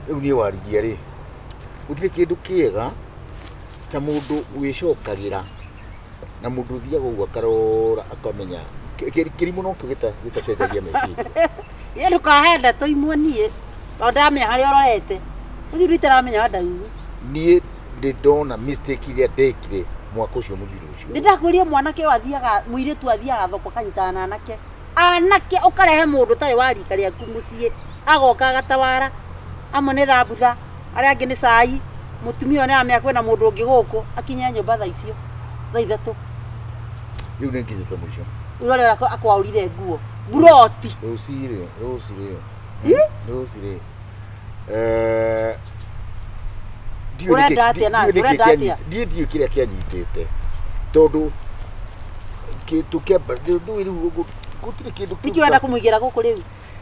Rĩu niĩ warigia rĩ, gũtirĩ kĩndũ kĩega ta mũndũ wĩcokagĩra na mũndũ ũthiaga ũguo akarora akamenya kĩrimũ nokĩo gĩtacenjagia meciria. Niĩ ndũkahe ndeto imwe niĩ tondũ ndamenya harĩa ũrorete. Ũthiĩ rĩu itaramenya wandaugu. Niĩ ndĩ ndona mistake iria ndekire mwaka ũcio mũthiru ũcio. Nĩ ndakwĩrire mwanake ũyũ athiaga, mũirĩtu athiaga thoko akanyitana na anake. Anake ũkarehe mũndũ ũtarĩ wa rika rĩaku mũciĩ, agoka agatawara. Amwe nĩ thambutha, arĩa angĩ nĩ cai. Mũtumia ũyũ nĩ aramenya kwĩna mũndũ ũngĩ gũkũ, akinye nyũmba thaa icio, thaa 3. Rĩu nĩ nginyĩte mũico. Rĩu ũrĩa akwaũrire nguo. Mburoti. Rũciĩ rũciĩ rũciĩ ndiũĩ Ũrenda nĩkĩ- atĩa nawe? ndiũĩ nĩkĩ Ũrenda atĩa? Niĩ ndiũĩ kĩrĩa kĩanyitĩte tondũ kĩndũ kĩamba ndũĩ rĩu gũtirĩ kĩndũ Nĩkĩ ũrenda kũmũigĩra gũkũ rĩu?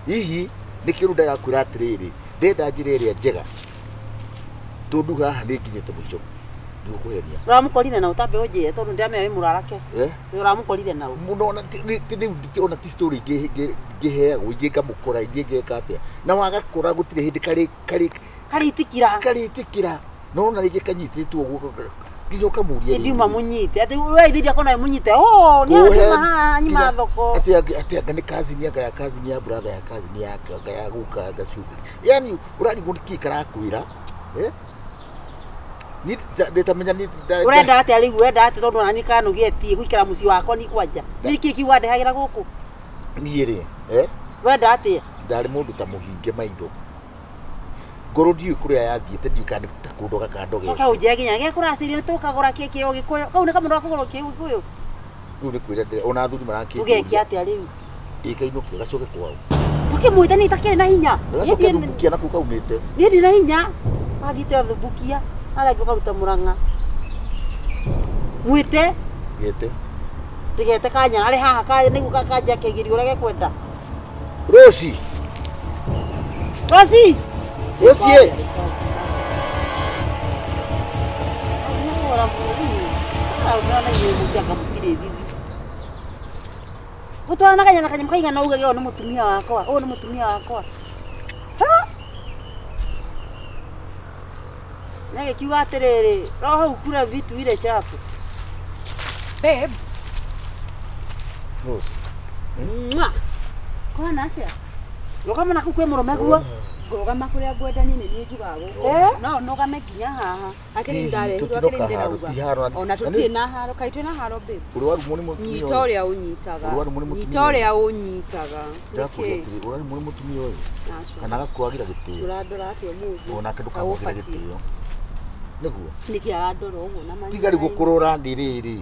Hihi nĩkĩo rĩu ndĩrakwĩra atĩrĩrĩ, ndenda njĩra ĩrĩa njega tondũ haha nĩ nginyĩte mũico, ndigũkũhenia. Ũramũkorire na ũtambe ũnjĩre tondũ ndĩramenya wĩ mũrarake. Eh? Ũramũkorire na ũ? Mũno ona rĩu ona ti story ingĩheagwo, ingĩ ngamũkora, ingĩ ngeka atĩa. Na wagakora gũtirĩ hĩndĩ karĩ karĩ Karĩtĩkĩra. Karĩtĩkĩra. No ona rĩngĩ kanyitĩtwo ũguo nginya ũkamũria. Ndiuma mũnyite. Atĩ we ithe ndiakona wĩ mũnyite. Oh, nĩ nyuma haha nyuma thoko. Atĩ atĩ anga nĩ cousin, anga ya cousin ya brother ya cousin yake, anga ya guka, anga cubi. Yani ũrarigwo nĩ kĩĩ karakwĩra. Eh? Niĩ ndĩtamenya niĩ Ũrenda atĩa rĩu? Ũrenda atĩa tondũ ona niĩ kanũgetie gũikara mũciĩ wakwa ni kwanja. Nĩ kĩĩ kĩu wandehagĩra gũkũ? Niĩ rĩ, eh? Ũrenda atĩa? Ndarĩ mũndũ ta mũhinge maitho. Ngoro ndiũĩ kũrĩa yathiĩte, ndiũĩ kana nĩ ta kũndoga kandogete. Coka ũnjĩre nginya gekũracĩrio tũkagũra kĩ kĩ Ũgĩkũyũ. Kau nĩ kamũndũ ga kũgũrwo kĩ Ũgĩkũyũ. Rĩu nĩ kwĩra ndĩra ona athuri marakĩnjũria. Tũgeke atĩa rĩu? Ĩ kainũke gacoke kwao. Ũkĩmwĩta niĩ itakĩrĩ na hinya. Gacoke thumbukia na kũu kaumĩte. Niĩ ndĩ na hinya. Wathiĩte thumbukia harĩa angĩ ũkaruta Mũrang'a. Mwĩte. Gete. Ndĩgete kanya arĩ haha ka nĩguo kanjia kĩgerio ũrĩa gekwenda. Rosi. Rosi. Rosi. Eh. Mũtwaranaga na kanyamũ kaigana ũguo ũyũ nĩ mũtumia wakwa, ũyũ nĩ mũtumia wakwa. Na gĩkiuga atĩrĩrĩ, roho ukula vitu ile chafu. Babes. Rose. Mwah. Kũhana atĩa? Rũgama na kũu kwĩ mũrũme guo. Ngũrũgama kũrĩa ngwenda niĩ nĩ niĩ njugaga gũkũ. Eh? No nũgame nginya haha. Akĩrĩ Hihi, ndarehirwo tũtinoka akĩrĩ haro, ndĩrauga. ti haro. Ona tũtirĩ na haro, kaĩ twĩna haro babes? Ũrĩ warumwo nĩ mũtumia Nyita ũyũ? ũrĩa ũnyitaga. Ũrĩ warumwo nĩ mũtumia Nyita ũyũ? ũrĩa ũnyitaga. Ndĩrakũria Nĩkĩ? atĩrĩ, ũrarumwo nĩ mũtumia ũyũ? Aca. Kana agakwagĩra gĩtĩo? Ũrandora atĩa ũmũthĩ? Onake Ta ndũkamwagĩre ũbatiĩ. gĩtĩo. Nĩguo. Nĩkĩ arandora ũguo na maitho? Tiga rĩu gũkũrora nĩ rĩrĩ.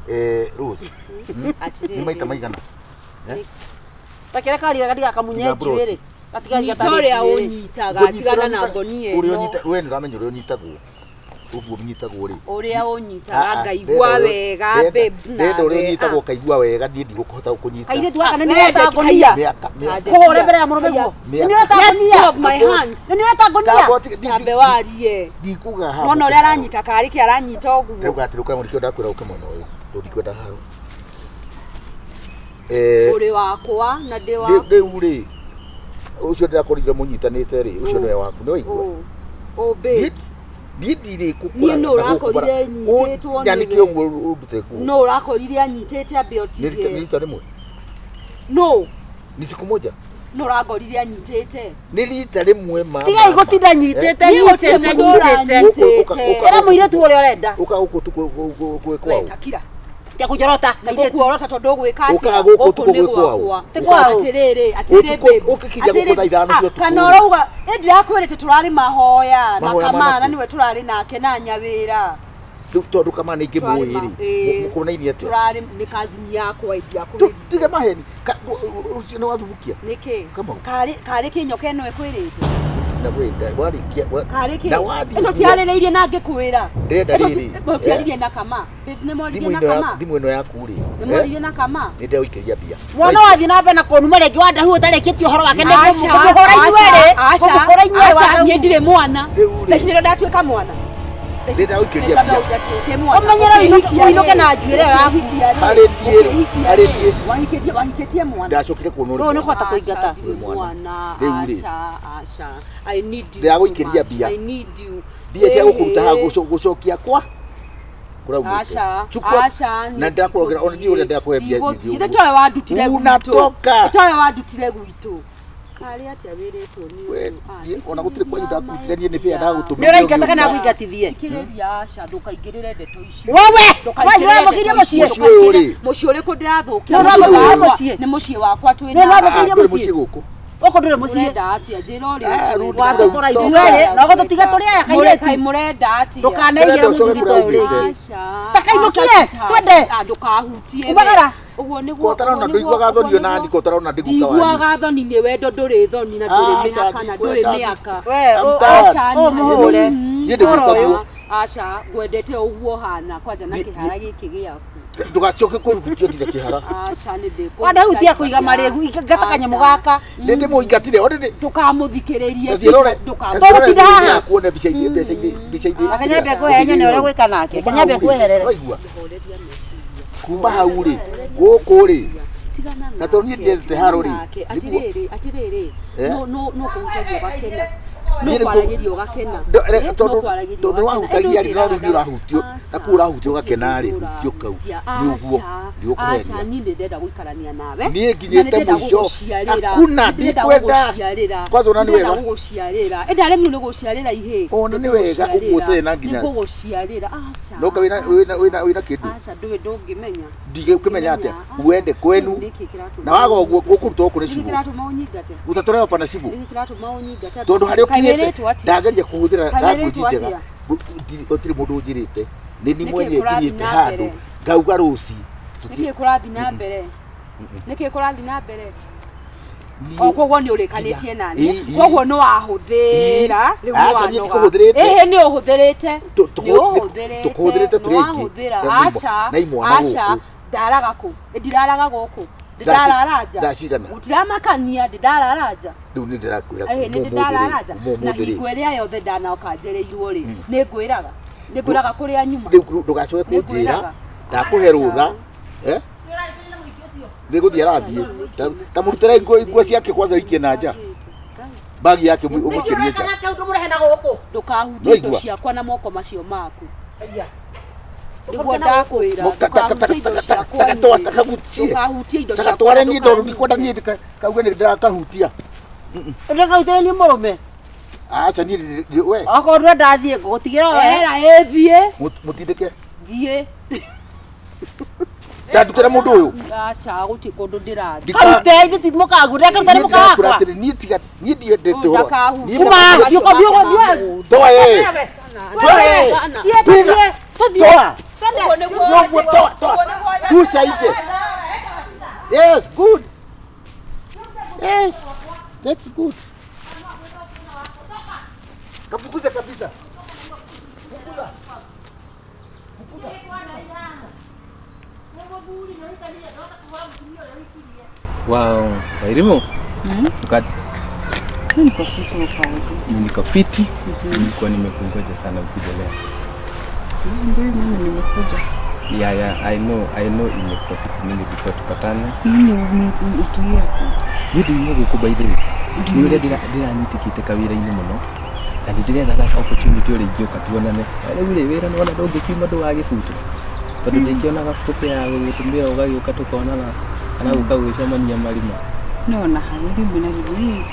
Eh, Rose. Atĩrĩrĩ. Nĩ maita maigana? Eh? Ta kĩrĩa kariga gatigakamunye Tiga bro. njuĩrĩ. Gatigaria Nyita tarĩ ũrĩa njuĩrĩ. ũnyitaga, Ngũnyitĩra tigana na nyita- ngonie Ũrĩa ĩno. ũnyita, we nĩ ũramenya ũrĩa ũnyitagwo. Ũguo ũnyitagwo rĩ. Ũrĩa ũnyitaga Ah, ah, ngaigua ndenda ũrĩa- wega babes ndenda ũrĩa nawe. ũnyitagwo ũkaigua wega, niĩ ndigũkũhota gũkũnyita. Kairĩtu gaka nĩ Ah, nĩ ũreta ngonia. Mĩaka, mĩaka. Kũhũre mbere ya mũrũme guo. Nĩ nĩ ũreta Let ngonia. go of my hand. Nĩ nĩ ũreta ngonia. Kaba, ti- ti- Tambe warie. Ndikuga haha. Mwana ũrĩa aranyita karĩ kĩ aranyita ũguo. Ndauga atĩrĩ, ũkĩra nĩkĩo ndakwĩra ũke mwena ũyũ, tondũ ndikwenda haro. Eh, Ũrĩ wakwa na ndĩ waku. Rĩu rĩ, ũcio ndĩrakorire mũnyitanĩte rĩ, ũcio nĩwe waku, nĩ waigua? Oh, oh babes. Niĩ ndirĩ Niĩ nũ ũrakorire nyitĩtwo nĩwe. Nyanĩke ũguo ũndute nguo. Nũ ũrakorire anyitĩte ambe Nĩ ũtige. rita rĩmwe. Nũ? Ni siku moja. Nũ ũrangorire anyitĩte? Nĩ rita rĩmwe ma. Tigai gũtinda nyitĩte Niĩ gũtirĩ nyitĩte mũndũ nyitĩte. ũranyitĩte. Ĩra mũirĩtu ũrĩa ũrenda. Ũka gũkũ tukũ gwĩ We kwao. takira. Tiga kũnjorota kairĩtu. Ngũkuorota tondũ ũgwĩka atĩa? Ũkaga gũkũ Gũkũ ũtukũ nĩ gwĩ kwao. gwakwa. Ti kwao. Atĩrĩrĩ, atĩrĩrĩ Ũtukũ- babes. ũgĩkinya gũkũ Atĩrĩrĩ, thaa ithano cia ah, ũtukũ Kana rĩ. ũrauga, ĩ ndĩrakwĩrĩte tũrarĩ mahoya na Mahoya Kamana manakũ? nĩwe tũrarĩ nake na Nyawĩra. Rĩu tondũ Kamana nĩ ingĩmũĩ Tũrarĩ rĩ, ĩĩ. mũkonainie atĩa? Tũrarĩ nĩ cousin yakwa ĩndiakwĩrire. Tiga maheni. Ũcio nĩ wathubukia. Nĩkĩ? Kamau. Karĩ karĩ kĩ nyoka ĩno ĩkwĩrĩte? Na wenda warĩkia Karĩ kĩ? na wathiĩ Ĩno ũguo, tiarĩrĩirie na ngĩkwĩra. Ndĩrenda Ĩno rĩrĩ, Mũtiaririe na Kama. Babes nĩ mwaririe thimũ na ĩno Kama? thimũ ĩno yaku rĩ, Nĩ mwaririe na Kama? nĩ ndĩraũikĩria mbia. Mwana wathiĩ na mbere na kũnuma rĩngĩ wa ndahu ũtarĩkĩtie ũhoro wake nĩ Aca, kũmũhũra inyuerĩ. aca, Kũmũhũra inyuerĩ wa aca, ndahu. niĩ ndirĩ mwana. Rĩu rĩ. Thaa ici nĩrĩo ndatuĩka mwana. Ndĩragũikĩria mbia. Ũmenyere ũinũke na njuĩrĩ ĩyo yaku. Harĩ niĩ, harĩ niĩ. Wahikĩtie wahikĩtie mwana. Ndacokire kuona Rĩu nĩ ũrĩ kũhota kũingata. Aca, ndirĩ mwana. Rĩu rĩ. Aca, aca. I need you. Ndĩragũikĩria so much. mbia. I need you. Mbia cia gũkũruta haha Ĩĩ. gũcokia kwa kũraumĩte. Aca, Chukua aca, na ndĩrakũrogera ona niĩ ũrĩa ndĩrakũhe mbia nyingĩ Ithe ũguo. towe wandutire gwitũ. Unatoka. Towe wandutire gwitũ. Karĩ atĩa wĩrĩtwo nĩ We, ũyũ? Ah, niĩ ona gũtirĩ kwanyu ndakũrutire niĩ nĩ bĩa Nĩ ndagũtũmire. ũraingata kana ngũingatithie? Thikĩrĩria aca, ndũkaingĩrĩre ndeto ici. Wewe, Ndũkaingĩrĩre wewe ũramũkĩirie ndeto ici. mũciĩ. Mũciĩ ũyũ rĩ. Mũciĩ ũrĩkũ ndĩrathũkia? Nĩ Mũciĩ ũramũkĩirie wakwa. mũciĩ. Nĩ mũciĩ wakwa twĩ Nĩ ũramũkĩirie Ndũrĩ mũciĩ. mũciĩ gũkũ. Gũkũ ndũrĩ mũciĩ. Mũrenda atĩa? Njĩra ũrĩa Ah, ũkwenda. rudi Watũkora ithuerĩ, na ũgũtũtiga tũrĩ aya kairĩtu. Kaĩ mũrenda atĩa? Ndũkaneigĩre Ndĩrenda ũcoke mũthuri ta kũrĩa ũyũ rĩngĩ. umĩte. Aca. Ta kainũkie, Aca, sweetheart. twende. Ah, ndũkahutie we. Umagara. Ũguo nĩguo Kotarona ũguo nĩguo- ndũiguaga thoni ũguo ona nĩguo- ndi kotarona ndi guka wanyu. Ndiguaga thoni nĩ wendo ndũrĩ thoni na ndũrĩ Aca, mĩhaka na ndũrĩ ndikwenda. mĩaka. We, I'm tired. Aca, ũ mũhũre. Niĩ ndĩ Ũhoro guka ũyũ. guo. Aca, ngwendete ũguo hana kwanja na Ndi- kĩhara gĩkĩ gĩaku. Ndũgacoke kũhutia nginya kĩhara. Aca, nĩ ndĩkũhuta Wandahutia kũiga marĩgu, ingata kanyamũ gaka. Nĩ ndĩmũingatire ona nĩ Ndũkamũthikĩrĩrie. Taciĩrore. Tũgũtinda haha. Kuona mbica-inĩ mbeca-inĩ mbica-inĩ. Na Kanyambe ngũhe nyone ũrĩa gwĩka nake. Kanyambe ngweherere. Waigua? Kuma hau rĩ, gũkũ rĩ, Tigana Na tondũ niĩ ndiendete haro rĩ, nake. nĩguo- Atĩrĩrĩ, atĩrĩrĩ. Eh? No no no kũhutagia ũgakena. No Niĩ nĩguo- kwaragĩria ũgakena. Ndo- Eh, no tondũ kwaragĩria tondũ ũgakena. wahutagia rĩ, Ĩndĩ no rĩu nĩ ũnjĩraga ũrahutio aca, na kũu ũrahutio ũgakena rĩ, gũtirĩ hutio kau ũrahutia. nĩ ũguo Aca, ndigũkũheria. aca, niĩ nĩ ndĩrenda gũikarania nawe. Niĩ Na nginyĩte nĩ ndĩrenda mũico. gũgũciarĩra. Hakuna, Nĩ ndĩrenda ndikwenda. gũgũciarĩra. Kwanza ona nĩ Nĩ ndĩrenda wega. gũgũciarĩra. Ĩndĩ aremire nĩ gũciarĩra ihĩĩ. Ona nĩ wega ũguo ũtarĩ na nginya- Nĩ ngũgũciarĩra. Aca. No ka wĩna wĩna wĩna wĩna kĩndũ Aca, ndũĩ ndũngĩmenya. ndigũkĩmenya atĩa Aca. wende kwenu Nĩkĩ kĩratũma na waga ũguo gũkũruta gũkũ nĩ Nĩkĩ cibũ kĩratũma ũnyingate? gũtatũreo pana cibũ Nĩkĩ kĩratũma ũnyingate? tondũ harĩa Kaĩ ũkinyĩte wĩrĩtwo atĩa? ndageria kũhũthĩra Kaĩ language wĩrĩtwo njega atĩa? Gũtirĩ mũndũ ũnjĩrĩte nĩ ni Nĩkĩ mwenye kũrathiĩ nginyĩte na handũ mbere? ngauga rũci Nĩkĩ kũrathiĩ na mbere? Nĩkĩ kũrathiĩ na mbere? Niĩ- O koguo nĩ ũrĩkanĩtie na niĩ. Ĩ, ĩ. Koguo nĩ wahũthĩra. Rĩu nĩ Aca, niĩ wanoga. ndikũhũthĩrĩte. Ĩhĩ nĩ ũhũthĩrĩte. Nĩ ũhũthĩrĩte. Tũkũhũthĩrĩte tũrĩ Nĩ aingĩ. wahũthĩra. Na Aca. na imwana Aca. gũkũ. Ndaraga kũ? Ndiraraga gũkũ. Ndĩndarara nja. Thaa cigana? Gũtiramakania ndĩndarara nja. Rĩu nĩ ndĩrakwĩra Ĩhĩ nĩ kuma ũmũthĩ rĩ, ndĩndarara nja. kuma Na ũmũthĩ rĩ, hingo ĩrĩa yothe ndanoka njereirwo rĩ, nĩ ngwĩraga. Nĩ ngwĩraga kũrĩa nyuma. rĩu ndũgacoke kũnjĩra Nĩngwĩraga. ndakũhe rũtha eh? Nĩ gũthiĩ arathiĩ Ta mũrutĩre nguo ciake kwanza ũikie na nja bagi yake ũmũikĩrie nja Nake ũndũmũrehe na gũkũ. Ndũkahutie indo Nĩwaigua? ciakwa na moko macio maku. Aya. Nĩguo ndakwĩra. Ndũkahutie indo ciakwa Takatoa niĩ. takagutie Ndũkahutie indo ciakwa tagatware na niĩ tondũ ndũkahutie. ndikwenda niĩ kauge nĩ ndĩrakahutia Ndũkahutie nĩ mũrũme. aca niĩ we Okorwo ndwenda thiĩ ngũgũtigĩra we. Era ĩthiĩ mũtindĩke thiĩ ndandutĩra mũndũ ũyũ aca gũtirĩ kũndũ ndĩrathiĩ Ndika- Karute ithuĩ ti mũkagu. Ndekaruta nĩ niĩ mũka ndĩrakwĩra wakwa. atĩrĩ niĩ tiga niĩ ndiendete ũhoro Ndakahutie. Niĩ Kuma, ndakahutia- thiĩ ũko- thiĩ ũko- thiĩ. Toa ĩ Toa ĩ Thiĩ tũthiĩ. Tũthiĩ. Toa Twende. Nyoguo toa toa Guca nje Yes good Yes that's good Kafukuze kabisa Fukuza Wow, Wairimu. Ukaje? Mimi niko fiti uko aje? Mimi niko fiti. Nilikuwa nimekungoja sana ukuje leo. Ndio mimi nimekuja. Yeah, I know imekuwa siku mingi before tupatane. Mimi utuie Niĩ ndumire gũkũ by the way. Nĩ ũrĩa ndĩranyitĩkĩte kawĩra-inĩ mũno. Na nĩ ndĩrethaga opportunity ũrĩa ingĩũka tuonane. Na rĩu rĩ wĩra nĩwona ndũngĩkiuma ndũgagĩbutwo. Tondũ ndingĩonaga kopi ya gũgĩtũmĩra ũgagĩũka tũkonana kana gũka gwĩcemania marima. no na harĩ rĩmwe na rĩmwe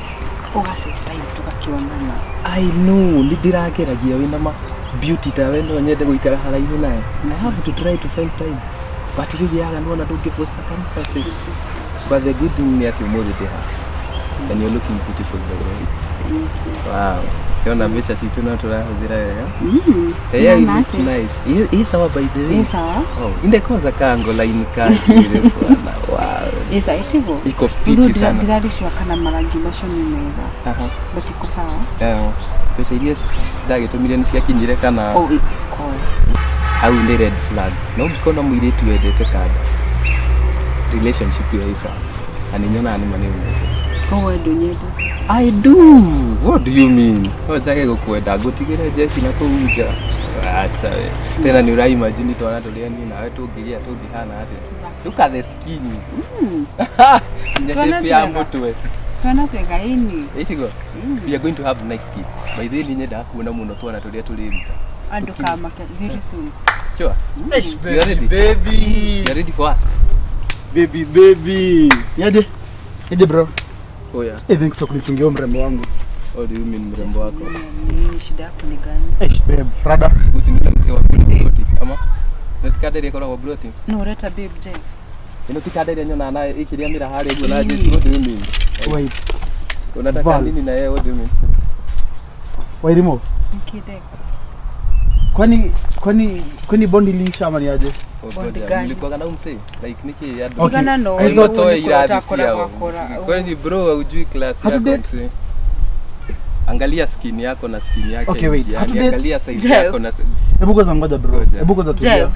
ũga set time tũgakĩonana. I know nĩ ndĩrageragia wĩna ma beauty tawe no nyende gũikara haraihu nawe. I have to try to find time. But rĩu yaga nĩwona ndũngĩ for circumstances. But the good thing nĩ atĩ ũmũthĩ ndĩ haha. And you're looking beautiful by the way. Wow. Yona mbeca citũ no tũrahũthĩra wega. Yeah, it Nona looks atĩa? nice. Ĩ sawa by the way. Ĩ sawa? Oh, inde kwanza kango laini kanzuri bwana. Wow. Ĩ sawa ĩtiguo? Iko Although fiti sana. ndiraricua kana marangi macio nĩ mega Aha. but iko sawa. Yeah. Mbeca iria ndagĩtũmire nĩ ciakinyire kana Oh, of course. hau nĩ red flag. No ũngĩkona mũirĩtu wendete kanda relationship ĩyo ĩ sawa. Na nĩ nyonaga nĩ ma nĩ ũmwendete. Koguo we ndũnyendete. I do. What do you mean? No njage gũkwenda ngũtigĩre jeshi na kũu nja. Acha we. Tena nĩ ũra imagine twana tũrĩa niĩ nawe tũngĩgĩa tũngĩhana atĩa? Look at the skin. Nginya Twana shape ya twega. mũtwe. Twana twega ĩni. Ĩtigo. We are going to have nice kids. By the way, nĩ nyendaga kuona mũno twana tũrĩa tũrĩruta. Andũ kamake very soon. Sure. You are ready? Baby. You are ready for us? Baby, baby. Niaje? Niaje bro? Oh yeah. Hey, thanks for kunichungia huyo mrembo wangu. What do you mean mrembo wako? Nini shida yako ni gani? Hey, babe, rada. Usinile mzee wa kule broti ama? Nĩ ĩrĩa ĩkoragwo broti? No ũreta babe je. Ĩno ti kanda ĩrĩa nyonaga nayo ĩkĩrĩa mĩra harĩa ũguo na jeshi. What do you mean? Wait. Unataka Val. nini na yeye? What do you mean? Wairimo. Nikide. Kwani bondi iliisha ama ni aje? Bondi gani? Nilikuwaga na umse like niki ya Okay. Tigana no. I thought- Toe irathi Utakora ciao. gwakora. Kwani bro haujui class Hatu yako date? mse. Angalia skin yako na skin yake. Okay, wait. Yani, Hatu date? angalia size Jeff. yako na Hebu kwanza ngoja bro. Ngoja. Hebu kwanza tulia. Jeff.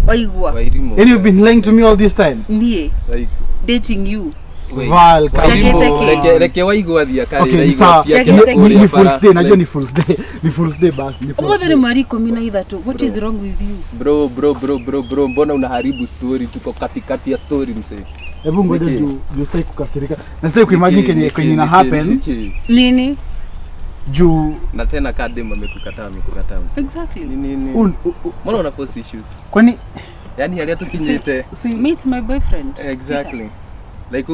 Waigua. Wairimu. Yaani you've been lying to me all this time. Niĩ Like dating you. wait. Val, come Wairimu, Jagete reke reke waigua thia kare Okay, ni iraigua sawa. ciake Jagete Ni, ni kũrĩa full bara. day, najua ni full day. Ni full day basi, ni full Ũmũthĩ nĩ day. mweri 13. What is wrong with you? Bro, bro, bro, bro, bro, mbona unaharibu story? Tuko katikati ya story mse. Hebu ngoja Niki. juu juu sitaki kukasirika. Na sitaki kuimagine Niki, kenye niki, kenye ina niki, happen niki. Nini? juu Na tena kadem amekukataa amekukataa mse. Exactly. Ni nini? Mbona una force issues? Kwani Yaani halia tukinyite. si Meet my boyfriend. Exactly. Like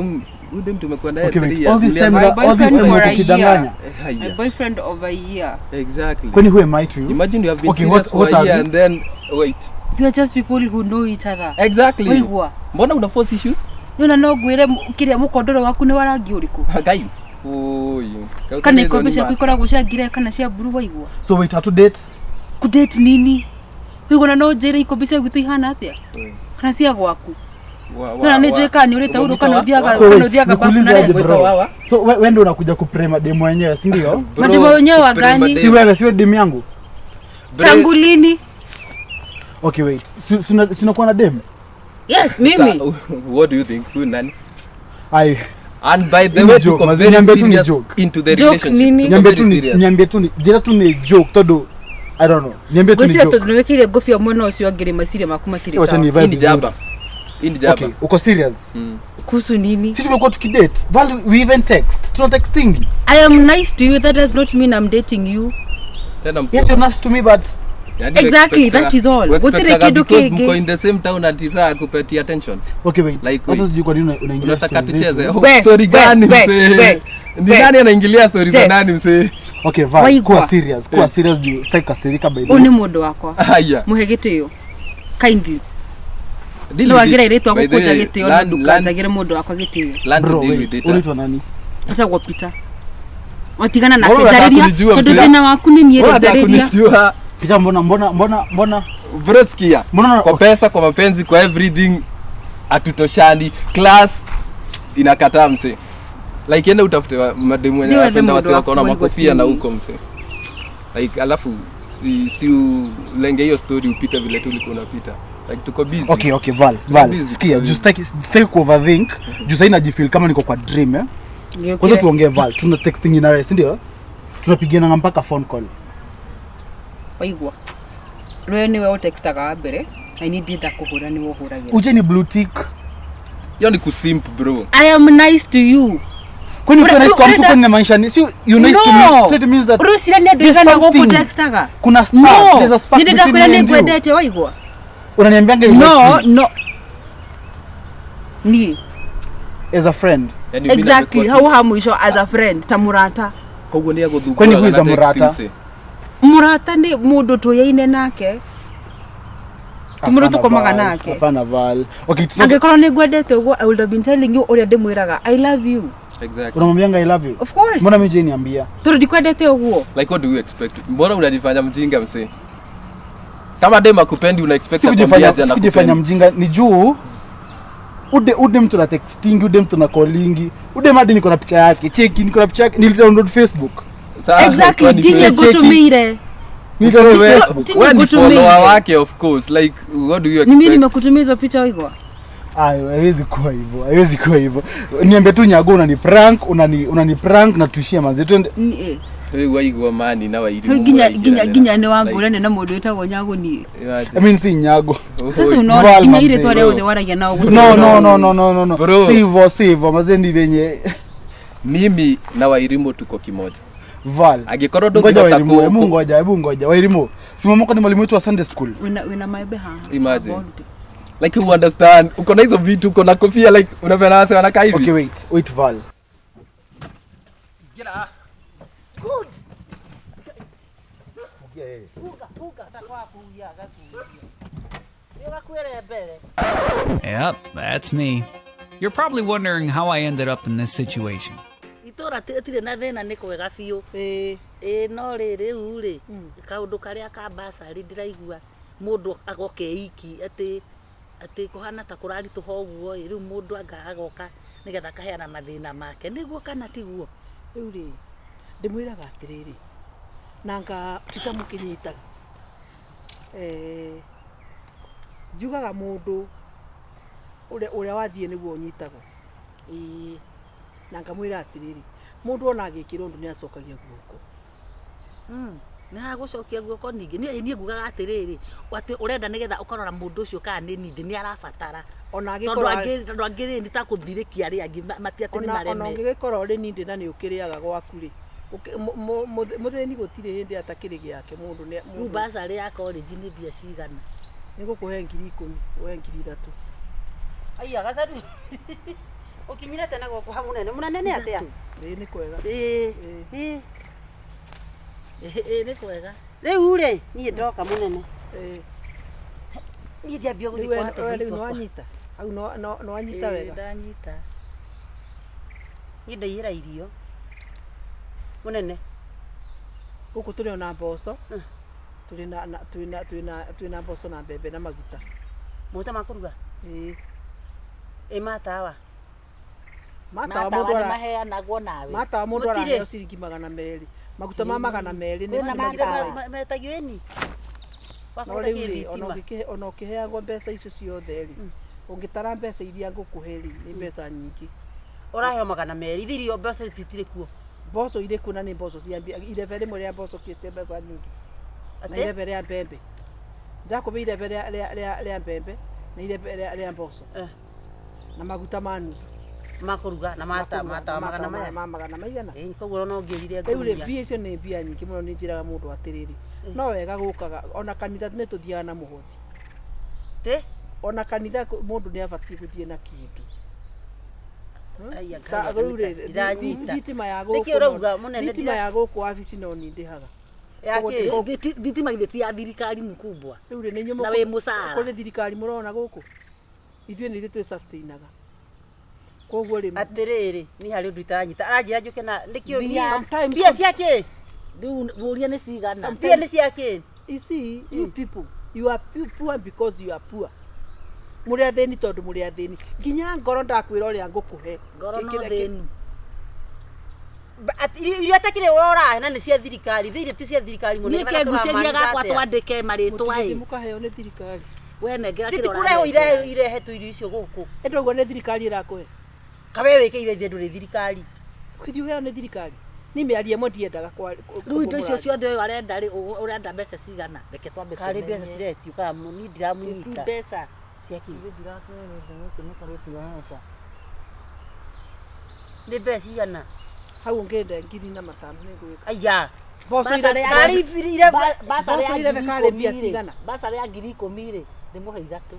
udem tumekuwa naye Okay, 3 wait. years. All this time My all this boyfriend time for a ukidanganya. year. My boyfriend of a year. Exactly. Kwani who am I to you? Imagine you have been Okay, serious what for a are year you? and then wait. We are just people who know each other. Exactly. Waigua. Mbona una force issues? Nona no ngwire kiria mukondoro waku ni wa rangi uriku. Gai. Oi. Kana ikombe ciaku ikoragwo cia ngire kana cia blue waigua. So wait, hatu date? Kudate nini? Waigua na no njire ikombe cia gwitũ ihana atia? Kana cia gwaku. Nona nĩ njũĩ kana nĩ ũrĩte uru kana ũthiaga So kana wait, ũthiaga bafu na nikuulize aje leso. bro. So wewe ndio unakuja kuprema demu wenyewe, si ndio? Mademu wenyewe wa gani? Si wewe, si wewe demu yangu. Tangu lini? Okay, wait. Si unakuwa na demu? Yes, mimi. What do you think? Huyu nani? Ai, And by the Hii ni way, joke, tuko mazi, very niambie tu ni serious joke. into the Joke relationship. nini? Tuko niambie very tu ni serious. niambie tu ni jira tu ni joke todo. I don't know. Niambie tu ni Ngwĩciria joke. tondũ nĩ wĩkĩrire ngũbia mwena ũcio ũngĩ rĩ meciria maku matirĩ Wacha sawa. ni Hii vibe. ni vizuri. jaba. Hii ni jaba. Okay, uko serious? Kuhusu nini? Si tumekuwa tukidate. Val, we even text. Tuna texting. I am nice to you, that does not mean I'm dating you. Tena mko. Yes, you're nice to me but Yaani Exactly, expectaga- that is all. expectaga Gũtirĩ kĩndũ because kĩngĩ. mko in the same town ati saa akupatia attention. okay wait. Like, Hata wait. sijui kwa nini unaingilia Unataka story zetu. tucheze? Oh, We, story we, gani we, msee? we, Ni we. nani anaingilia story za Jeff. nani msee? Okay, Val, Waigua. kuwa serious. Kuwa serious juu sitaki kukasirika by the Ũyũ way. nĩ mũndũ wakwa. Haya. Mũhe gĩtĩo. Kindly. Deal No with wagĩra it. irĩtwa By the gũkũnja way, gĩtĩo no ndũkanjagĩre mũndũ wakwa gĩtĩo. learn to Bro, deal wait. with it. Unaitwa nani? Etagwo Peter. Watigana nake Mbona unataka njarĩria kunijua, tondũ mzee? thĩna waku nĩ niĩ rĩ Mbona unataka njarĩria. kunijua? Peter, mbona mbona mbona mbona Bro, sikia. mbona Kwa pesa, kwa mapenzi, kwa everything hatutoshani. Class inakataa msee. Like enda utafute mademu wenye Ndiwe wanapenda the wase mũndũ wako na waku makofia na waigua huko msee. Like alafu si ulenge hiyo story upite vile tu ulikuwa unapita. Like tuko busy. Okay, okay, Val, Val, busy, sikia, tuko juu sitaki kuoverthink, juu sahii najifeel kama niko kwa dream eh. Kwanza tuongee Val, tuna texting na wewe, si ndio? Tunapigiana mpaka phone call. Waigua. Rwe nĩwe ũtextaga wa mbere na niĩ ndienda kũhũra nĩwe ũhũragĩra. Uje ni blue tick. Hiyo ni kusimp bro. I am nice to you. Kwani ukiwa Ure- nice kwa mtu urenda- kwani inamaanisha ni si you nice to me. So it means that Ũreciria nĩ andũ there's aigana something. gũkũtextaga? Kuna spark, No. there's a spark Nĩ ndĩrakwĩra between me nĩ and you. ngwendete waigua. Unaniambianga you No, like me no. Niĩ. as a friend. Yaani mimi Exactly, namekuwa hau ha mũico as a friend ta mũrata. Koguo nĩ agũthumbũraga Kwani who is na a text mũrata? msee. Mũrata nĩ mũndũ tũyaine nake. Ti mũndũ Hapana, tũkomaga Val, nake. Hapana Val. Okay, it's not Angĩkorwo nĩ ngwendete ũguo I would have been telling you ũrĩa ndĩmwĩraga I love you. Exactly. unamwambianga I love you. Of course. Mbona mimi je niambia? Tondũ ndikwendete ũguo. Like what do you expect? Mbona unajifanya mjinga msee? Kama dem akupendi una expect Si akwambie kujifanya aje si kujifanya anakupendi. mjinga ni juu ude mtu na textingi, ude mtu na callingi, ude madi niko na picha yake, cheki niko na picha yake, nili download Facebook. Sawa, Exactly, kwani ndinye wewe- Cheki. ngũtũmĩire. Nili download wewe- Facebook. Tinye wewe ni ngũtũmĩire. follower wake of course. Like what do you Ni mimi expect? nimekutumia hizo picha waigua. Ayo, haiwezi kuwa hivyo, haiwezi kuwa hivyo. Niambie tu Nyago, unani prank, unani prank na tuishie manze. Twende. Rĩu waigua mani na Wairimu Nginya nginya nginya nĩ wangũrane na mũndũ wĩtagwo Nyago niĩ. I mean si Nyago. Sasa unaona Val nginya manze. irĩtwa rĩa othe waragia nao gũtirĩ No, no, ũndũ. no, no, no, no, no. Bro. Si hivyo, si hivyo. Manze ni venye Mimi na Wairimu tuko kimoja. Val. Angĩkorwo Ngoja ndũngĩhota Wairimu, hebu kũ- ngoja, hebu ngoja. Wairimu. Simamoko ni mwalimu wetu wa Sunday school. Wĩna maembe haha. Imagine. Like you understand, uko na hizo vitu, uko na kofia like unapenda wase wanakaa hivi. Okay, wait, wait Val. Yep, that's me. You're probably wondering how I ended up in this situation. Itũra tirĩ na thĩna nĩ kwega biũ. Ĩĩ no rĩ rĩu rĩ kaũndũ karĩa ka basarĩ ndĩraigua mũndũ agoka e iki atĩ atĩ kũhana ta kũraritũha ũguo ĩ rĩu mũndũ anga agoka nĩgetha akaheana mathĩna make nĩguo kana tiguo. Rĩu rĩ ndĩmwĩraga atĩrĩrĩ nanga titamũkĩnyitaga eh, njugaga mũndũ ũrĩa wathiĩ nĩguo ũnyitagwo. Ĩĩ Na ngamwĩra atĩrĩrĩ mũndũ ona agĩkĩrwo ũndũ nĩ acokagia guoko. Nĩ hagũcokia guoko ningĩ niĩ ngugaga atĩrĩrĩ atĩ ũrenda nĩgetha ũkarora mũndũ ũcio kana nĩ nindi nĩ arabatara ona tondũ angĩkorwo angĩ tondũ angĩ rĩ nĩ ta kũthirĩkia arĩa angĩ mati atĩ nĩ ona ona mareme. ũngĩgĩkorwo ũrĩ nindĩ na nĩ ũkĩrĩaga gwaku rĩ mũthĩni gũtirĩ hĩndĩ atakĩrĩ gĩake mũndũ nĩ Rĩu mũndũ basarĩ ya college nĩ mbia cigana? Nĩ gũkũhe 10,000 ũhe 3,000. Aiya gacaru. Ũkinyire tene gũkũ ha mũnene. Mũnene nĩ atĩa? Ĩĩ nĩ kwega. Ĩĩ. Ĩĩ. Ĩĩ nĩ kwega. Rĩu rĩ, niĩ ndoka mũnene. Ĩĩ. Niĩ ndiambia Rĩu gũthiĩ we kwa we tũthiĩ rĩu twakwa. nĩwanyita hau nĩwanyita Ĩĩ wega. ndanyita. Niĩ ndaiyĩra irio. Mũnene. Gũkũ tũrĩ ona mboco tũrĩ na na twĩna twĩna twĩna mboco na mbembe na maguta. Maguta ma kũruga? Ĩĩ. Ĩ matawa? Matawa Matawa mũndũ nĩ ara maheanagwo nawe. matawa mũndũ Gũtirĩ. araheo ciringi 200. Maguta ma 200 nĩ Kwĩna nĩ matawa. maguta. Metagio ĩni. No Wakũruga rĩu rĩ ona kĩ thitima. ũngĩkĩhe ona ũkĩheagwo mbeca icio ciothe rĩ ũngĩtara mbeca iria ngũkũhe rĩ nĩ mbeca nyingĩ. Ũraheo 200. Ithe irio mbeca citirĩ kuo. Mboco irĩ kuo na nĩ mboco cia mbia irebe rĩmwe rĩa mboco kĩte mbeca nyingĩ. Na Atĩ? irebe rĩa mbembe. Ndakũhe irebe rĩa mbembe na irebe rĩa mboco. Na maguta ma nuthu. Ma kũruga na mata matawa magana maya. Ma magana maigana. Ĩĩ koguo no ũngĩrire Rĩu rĩ ngũnia. mbia icio nĩ mbia nyingĩ mũno nĩ njĩraga mũndũ atĩrĩrĩ no wega gũkaga ona kanitha nĩ tũthiaga na mũhothi. Tĩ? Ona kanitha mũndũ nĩ abatiĩ gũthiĩ na kĩndũ. Aiya Ta Ngai rĩu rĩ ndiranyita. thitima ya Nĩkĩ gũkũ ũrauga mũnene thitima ya gũkũ wabici no niĩ ndĩhaga. Ya kĩ? Thitima githĩ ti ya thirikari mkubwa. Rĩu rĩ nĩ inyuĩ Na wĩ mũcara. Kũrĩ thirikari mũrona gũkũ. Ithuĩ nĩ ithuĩ twĩ sustainaga. Koguo rĩ Atĩrĩrĩ, niĩ harĩ ũndũ itaranyita. Aranjĩra njũke na nĩkĩ Mbia. niĩ Sometimes mbia cia kĩ? Rĩu mũria nĩ cigana? Mbia nĩ cia kĩ? You see, you people, you are poor because you are poor. Mũrĩ athĩni tondũ mũrĩ athĩni. Nginya ngoro ndakwĩra ũrĩa ngũkũhe. Ngoro no thĩnu. Irio atakĩrĩ ũrahe na nĩ cia thirikari. Ithe irio ti cia thirikari mũnene. Niĩ ke ngucĩria gakwa twandĩke marĩtwa Mũtigĩthiĩ ĩ. mũkaheo nĩ thirikari. We nengera Ti kĩrĩa kũrehwo ũranengera. irehetwo irio icio gũkũ. Ĩndĩ ũguo nĩ thirikari ĩrakũhe. Kawe wĩkĩire nje ndũrĩ thirikari. Ũgĩthiĩ ũheo nĩ thirikari. Niĩ mĩario ĩmwe ndiendaga Rĩu indo icio ciothe ũyũ arenda rĩ ũrenda mbeca cigana? Reke twambe Karĩ mbeca tũmenye. ciretio kana niĩ ndiramunyita. Mbeca. Cia kĩ? Nĩ mbeca cigana? Hau ũngĩenda 4,500 nĩ ngwĩka. Aiya. Mboco Basarĩ ya Karĩ irebe Basarĩ ya Mboco irebe ngiri karĩ ikũmi mbia rĩ, cigana? Basarĩ ya 10,000 rĩ ndĩmũhe ithatũ.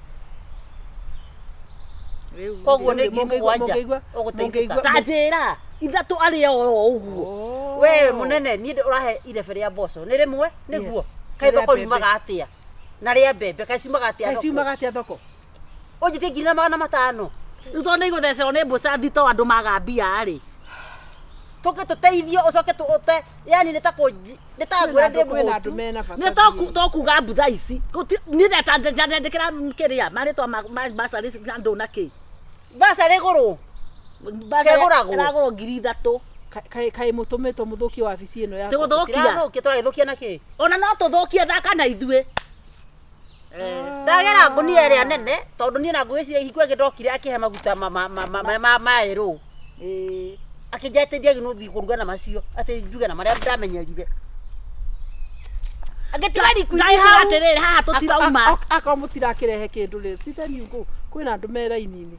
Rĩu Koguo nĩ Rĩu 7,000 ũgũteithĩka. mũngĩigua- ta njĩra ithatũ arĩ oro ũguo. We mũnene niĩ ũrahe irebe rĩa mboco nĩ rĩmwe nĩguo Yes. kaĩ Rĩa thoko mbembe. riumaga atĩa na rĩa mbembe kaĩ ciumaga atĩa Kaĩ thoko ciumaga atĩa thoko? ũnjĩtie 4,500. Rĩu tondũ nĩ igũthecerwo nĩ mbũca thito andũ maga mbia rĩ. Tũke tũteithio ũcoke tũte yani nĩ ta kũnji nĩ ta ngwĩra ndĩ Kwĩna andũ mũhũtu. mena bata. Nĩ tokuga mbutha ici. Niĩ ndandĩkĩra kĩrĩa marĩtwa ma basarĩ cia andũ na kĩ. Basarĩ gũrũ. Basarĩ Kegũragwo? ĩragũrwo 3,000. Kaĩ mũtũmĩtwo mũthũkie wabici ĩno yakwa. Tũgũthũkia. Tũrathũkia tũragĩthũkia na kĩ? Ona no tũthũkie thaka na ithuĩ. Ndagera ngunia ĩrĩa nene tondũ niĩ na ngwĩciria hingo ĩngĩ ndokire akĩhe maguta ma maerũ. Akĩnjatĩria gĩnũthi kũruga na macio atĩ njuge na marĩa ndamenyerire. Agĩtiga liquid hau. Atĩrĩrĩ haha tũtirauma. Akorwo mũtirakirehe kĩndũ rĩ, see then you go. Kwĩna andũ me raini-inĩ.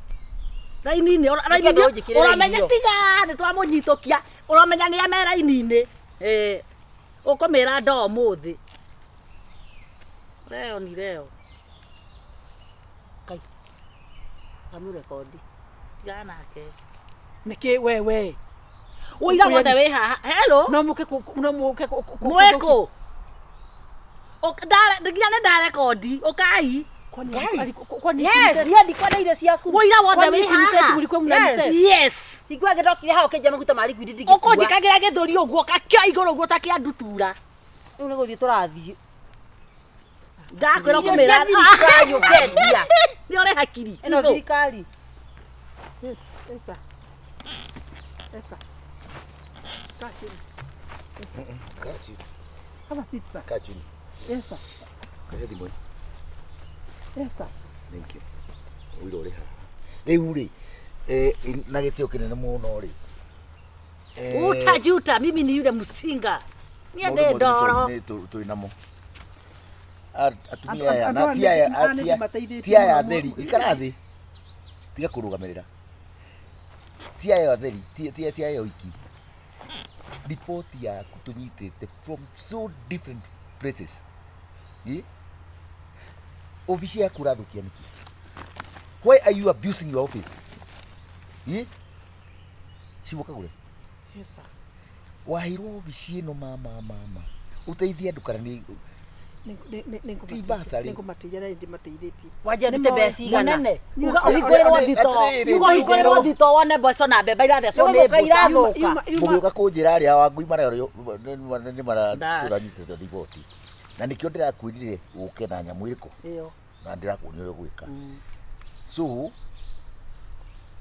Raini-inĩ ũramenya tiga nĩ twamũnyitũkia ũramenya nĩ me raini-inĩ. Ũkũmĩra ndoo ũmũthĩ. Leo ni leo. Kai. Amurekodi. Tigana nake. Nĩkĩ wewe? Ũira wothe wĩ haha. Hello. No mũke no mũke mwĩkũ. Nginya nĩ ndarekondi ũkai. Yes, niĩ ndikwenda irio ciaku. Ũira wothe wĩ haha. Yes. Hingo ĩngĩ ndokire hau ũkĩnjia maguta ma liquid ndingĩkua. Ũkũnjĩkagĩra gĩthũri ũguo ũgakĩa igũrũ ũguo ta kĩa ndutura. Rĩu nĩ gũthiĩ tũrathiĩ. Ndakwĩra ũkũmĩra. Thirikari ũkendia. Nĩ ũrĩ hakiri. Ĩno thirikari. Yes, esa. Esa. Kaa chini. Kaa chini. Have a seat, sir. Kaa chini. Yes, sir. Kahe thimũ. Yes, sir. Thank you. Ũira ũrĩ haha. Rĩu rĩ, na gĩtĩo kĩnene mũno rĩ. Utajuta mimi ni yule msinga. Niĩ ndĩ ndoro. Tũrĩ namo. Atumia aya na ti aya ti aya atheri ikara thĩ. Tiga kũrũgamĩrĩra. Ti aya atheri ti aya oiki. Ripoti yaku tũnyitĩte from so different places. Ofici yaku ũrathũkia nĩkĩ? Why are you abusing your office? Cibu Kagure. Yes, sir. Waheirwo ofici ĩno mama. Ũteithie andũ kana nĩ nĩngũmateithia na nĩndĩmateithĩtie. Wanjia ndute mbeca igana. Mũnene, uga ũhingũrĩrwo thitoo. Uga ũhingũrĩrwo thitoo wone mboco na mbembe irathecwo nĩ mbũca. Mũgĩũka kũnjĩra arĩa Wangui nĩ maratũranyitĩte riboti. Na nĩkĩo ndĩrakwĩrire ũke na nyamũ ĩrĩkũ. Na ndĩrakuonia ũrĩa ũgwĩka. So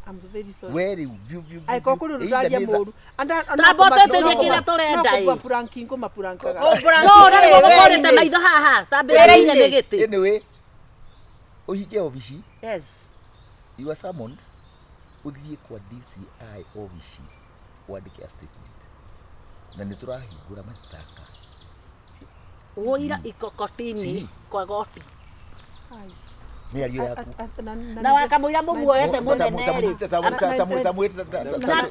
I'm very sorry. We rĩu view. Angĩkorwo kũrĩ ũndũ ndaria mũru. Tambotĩtĩrie kĩrĩa tũrenda ĩ. No kũmapuranki ngũmapurankaga. No ũrĩa nĩguo maitho haha. Tambĩrĩria nĩ gĩtĩ. Anyway, ũhinge obici. Yes. You are summoned. Ũthiĩ kwa DCI obici wandĩke a statement. Na nĩ tũrahingũra mashtaka. Ũira ikokotini kwa goti. Mĩario yaku. Na wakamũira mũmuoete mũnene rĩ. Na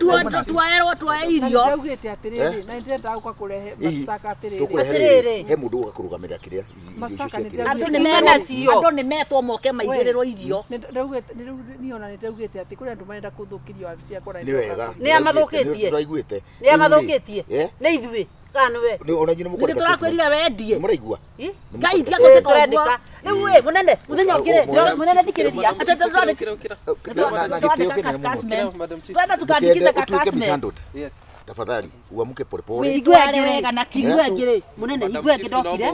tuoerwo tuoe irio. Ndaugĩte atĩrĩrĩ, na nĩndĩrenda gũka kũrehe mashtaka atĩrĩrĩ. Tũkũrehe he mũndũ ũgoka kũrũgamĩrĩra kĩrĩa irio icio cia Andũ nĩ metwo moke maigĩrĩrwo irio. Nĩndaugĩte niĩ ona nĩndaugĩte atĩ kũrĩ andũ marenda kũthũkĩria wabici yakwa na Nĩ wega. Nĩ amathũkĩtie. Nĩtũraiguĩte. Nĩ amathũkĩtie. Nĩ ithuĩ. Kana nĩwe. Ona inyuĩ nĩ Nĩ tũrakwĩrire wendie. Mũraigua? Ngai tiga gũtĩka ũguo. Rĩu ĩ mũnene, mũthenya ũngĩ rĩ, mũnene thikĩrĩria. Twenda tukaandikize ka Yes. Tafadhali uamke polepole. Hingo ĩngĩ rĩ, mũnene hingo ĩngĩ ndokire.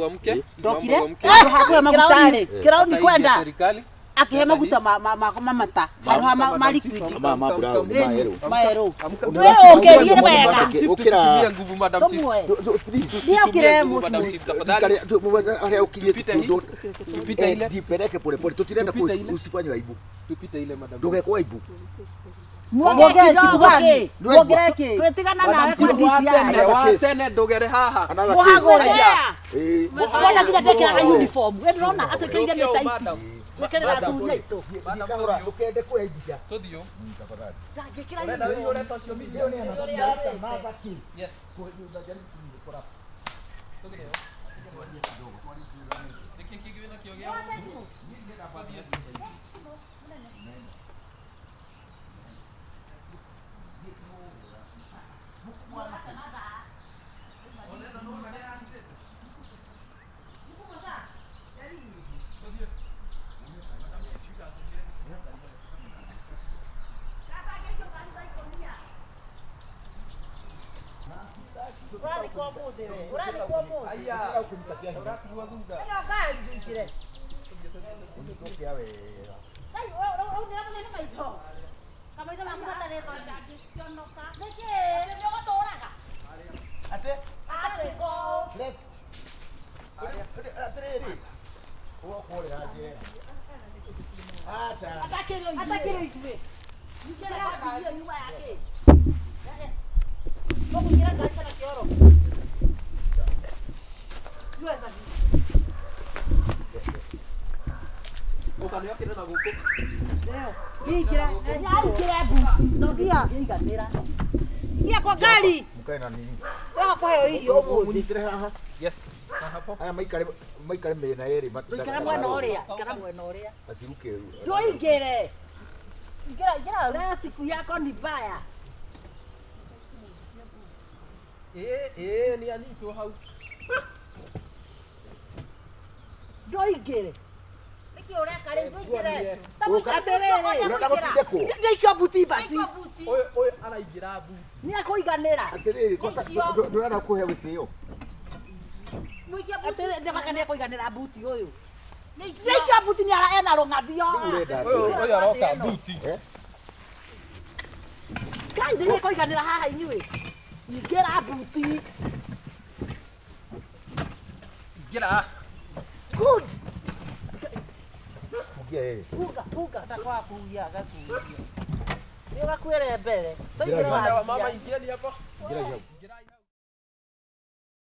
Ndokire. Handũ ha kũhe maguta rĩ. Kĩrauni kwenda. Akĩhe maguta ma mata. Handũ ha ma liquid. Ma brown, ma yellow. Ma yellow. Ũkĩrie wega. Ũkĩra. Nguvu Madam Chief. Nĩokire Madam Chief tafadhali. Harĩa ũkirie Tupite ile. Jipeleke polepole. Tutirenda usifanye aibu. Tupite ile Madam. Ndũgekwo aibu. Muongere kitu gani? Muongere kĩ? Twĩtigana nawe kwa DCI. Wa tene ndũgere haha. Mũhagũre. Wona nginya ndekĩraga uniform. We ndũrona atwĩkĩrire nĩ taiti. Gwĩkĩrĩra athuri aitũ. Kahũra ndũkende kũyaibisha. Tũthiĩ. Tafadhali. Ndangĩkĩra Ũrenda uniform. ũrĩa social media. Yes. Nĩkĩ kĩngĩ wĩnakĩo gĩa Ũkorera njera. Aca. Atakĩrĩ ithuĩ. Ingĩra ngari ĩyo nyuma yake. Ũkũingĩra ngari kana kĩoro? Yueza. Ũkanĩokĩra na gũkũ. Ingĩra. Nĩaingĩre mbuti. No ndingĩiganĩra. Ingia kwa ngari. Mũkae na nini. Waga kũheo irio ũmũthĩ. Mũnyitĩre haha. Yes. Na hapo. Aya maikare maikare mĩena yerĩ. Ikara mwena ũrĩa. Ikara mwena ũrĩa. Asiruke. Ndũingĩre. Ingĩra, ingĩra. Leo siku yako ni mbaya. Ĩĩ, ĩĩ, nĩ anyitwo hau. Ndũingĩre. Nĩkĩ ũreka rĩu ndũingĩre? Atĩrĩrĩ. Ũrenda gũtindĩkwo? Ndĩikio mbuti basi. Ũyũ ũyũ araingĩra mbuti. Nĩekũiganĩra. Atĩrĩrĩ, ndũrenda kũhe gĩtĩo. Atĩrĩrĩ, ndĩmaka nĩekũiganĩra mbuti ũyũ. Nĩikio mbuti nĩ ena rũng'athio. Rĩu ũrenda Ũyũ atĩa? ũyũ aroka mbuti. Eh? Ngai nĩekũiganĩra haha inyuĩ. Ingĩra mbuti. Ingĩra. Good. Fungia yeye. Funga, funga. Atakwa kuhugia agakuhugia. Nĩ ũgakuĩre mbere. Ingĩra Tũingĩre Mama wathia. ingĩra ni hapa. Ingĩra hau.